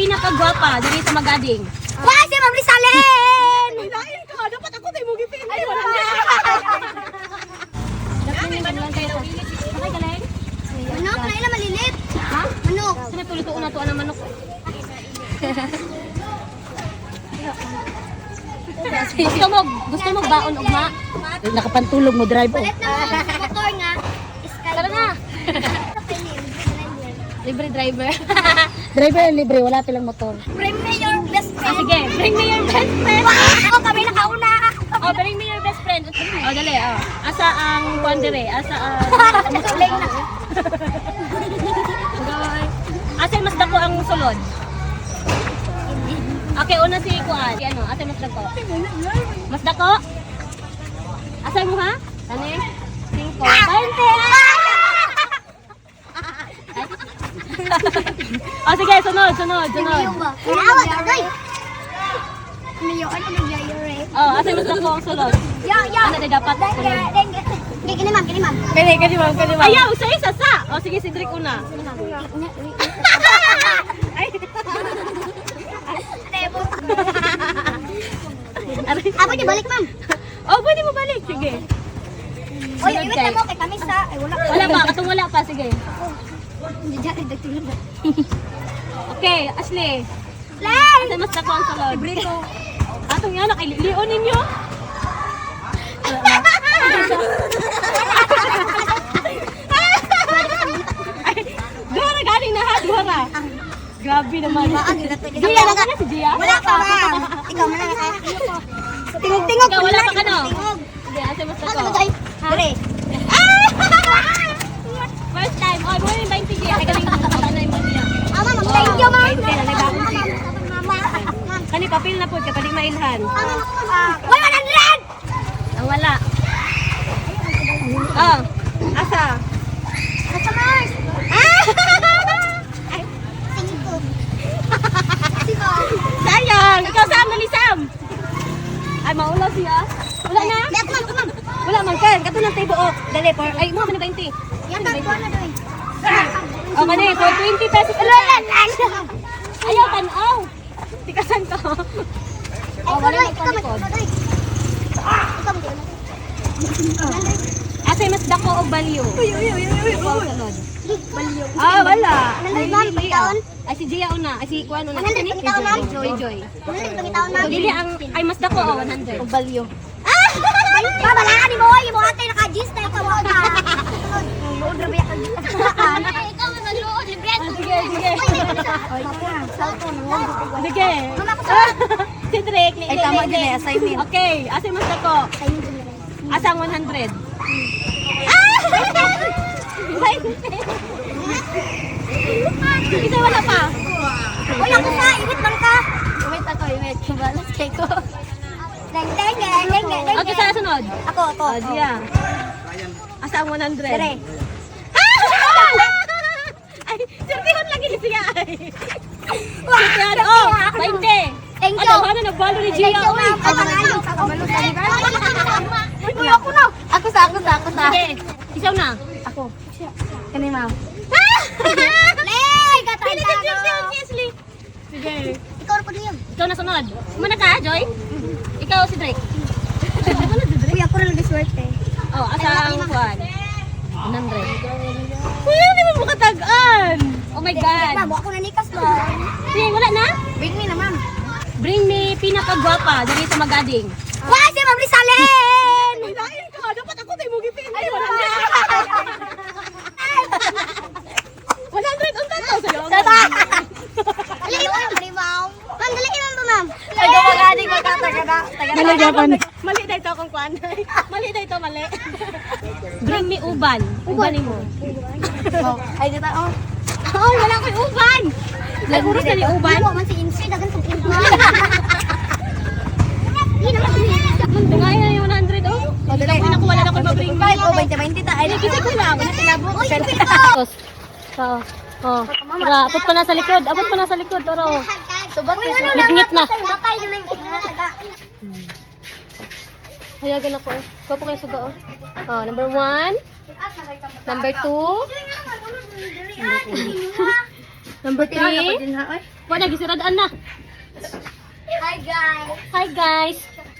pinakagwapa diri sa Magading. Wah, si Ma'am Rizalin! Lain ka, dapat ako tayo mo gipili. Ay, wala na. Okay, galing? Manok na ila malilit. Ha? Manok. Sa may puluto na to ang manok. Gusto mo baon ugma? Nakapantulog mo drive oh. Palit na mga motor nga. Sky. Tara na. Libre driver. Driver libre, wala pilang motor. Bring me your best Ah, friend. sige, bring me your best friend. Wow! Kami nakauna. Oh, bring me your best friend. Oh, dali, oh. Asa ang kuan dire? Asa ang Nag-explain na. Asa mas dako ang sulod? Okay, una si kuan. Si ano, asa mas dako? Mas dako? Asa mo ha? Ano? 5. 20. Oh, sige, sunod, sunod, sunod. Awa, tagay. Miyo, ano nagyayore? Oh, asa mas dako ang sulod? Yo, yo. Ano na dapat? Dengge, dengge. Hindi, kini ma'am, kini ma'am. Kani kani ma'am, kani. Ayaw, sa isa sa. Oh, sige, si Drake una. Ay. Tebo. Aray. Ah, pwede balik, ma'am. Oh, pwede mo balik. Sige. Oy, Sunod iwit kay- na mo kay kami sa ay wala. Wala pa, katong wala pa. Sige. Hindi dyan, nagtulog. Okay, Ashley. Lay! Asa mas dako ang sulod? Libre ko. Atong yan, nakailion ninyo. Ay, duha ra gani na ha, duha ra. Grabe naman. Gia, wala na si Gia? Wala pa, ma'am. Ikaw man lang. Tingog-tingog. Ikaw, wala pa ka, no? Tingog. Sige, asa mas Ano dako? ba tayo? Dire. First time. Oh, buhay yung 20 Gia. Ay, galing na mo niya. Ah, ma'am, thank you, ma'am. 20 na, diba? Mama. Ma'am. Kani papel na po, kapag di mailhan. Ah, ma'am, ako, ma'am. Uy, 100! Ang wala. Oh, asa? Nasa Mars. Ah! Ay, tingin ko. Sino? Sayang! Ikaw, Sam! Dali, Sam! Ay, maulaw siya. Wala na? Di, ako, ma'am, ako, ma'am. Wala man kan. Kato ng tibuok. Dali, for, ay, mo man 20. Yan, ma'am, ko na doy. O, kani, for 20 pesos. Ano, ano, ano? Ayaw, tanaw. Tikasan to. Ay, Oh, ikaw, wala doy. na Ikaw, ma'am, likod. ikaw, doy. Ikaw, ma'am, ikaw, doy. Asa mas dako og value? Uy, uy, uy, uy, uy. Value. Ah, wala. 100, ma'am, Ay, pagkaon. Ay, si Gia una. Ay, si Kuan una. 100, pagkaon, ma'am. Joy, Joy. 100, pangitaon, ma'am. Dili ang, ay, mas dako, oh, 100. Og value. Ah! Babalaan ni mo, oy, mo ate naka-jeans na ikaw mo na. Luod ra ba ka? Ikaw man magluod libre. Ah, sige, sige. Sige. Mama ko sa. Si Drake. Ay, tama gyud eh, assignment. Okay, asa mas dako? Asa ang 100? Ah! Isa wala pa. Uy, ako sa iwit man ka. Wait ako, wait. Balas kay ko. Deng deng deng deng deng. Okay, sa sunod. Ako, ako. Oh, Gia. Asa ang 100? Dire. Ah! Ay, sirtihan lagi ni siya. Ay. Sirtihan, oh, 20. Thank you. Ano, ano, nagbalo ni Gia. Thank you, Uy. ma'am. Ay, panalo. Uy, ako na. Ako sa, ako sa, ako sa. Sige, isaw na. Ako. Kani ma'am. Lay, katanda Dili ka sirtihan si Ashley. Sige. Ikaw na po niyo. Ikaw na sunod. Muna ka, Joy? Ikaw si Drake. Ano si Drake? Uy, ako na lang swerte. Oh, asa ang kuan? 100. Kuya, hindi mo makatag-an. Oh my God. Ma'am, ako na nikas ba? Sige, wala na? Bring me na, ma'am. Bring me pinakagwapa diri sa Magading. Wah, si Ma'am Rizalin! Lain ka, dapat ako tayo mo gipili. Ay, wala na. 100 unta to sa'yo. Dali mo, dali ma'am. Ma'am, dali ma'am ba, ma'am? Ay, gumagaling magkataga na. Mali dapat. Mali na ito kung kuan. Mali na ito, mali. Bring me uban. Uban mo. Oh, ay dito oh. Oh, wala ko'y uban. Ay, oras na ni uban. Mo man si Insay dagan kong uban. Hindi naman. Tungay na yung 100 oh. Oh, dali. Uy, naku, wala na ko'y ma-bring me. 5 oh, 20 20 ta. Ay, Ay, kasi ko lang. Uy, ito. Oo. Oh. Tara, abot pa na sa likod. Abot pa na sa likod. Tara. Oh. Subak ano Ngit-ngit na. Patay naman. Hayagan ako. Eh. Kuha po kayo suga oh. Oh, number 1. Number 2. Number 3. Wala, gisiradaan na. Hi guys. Hi guys.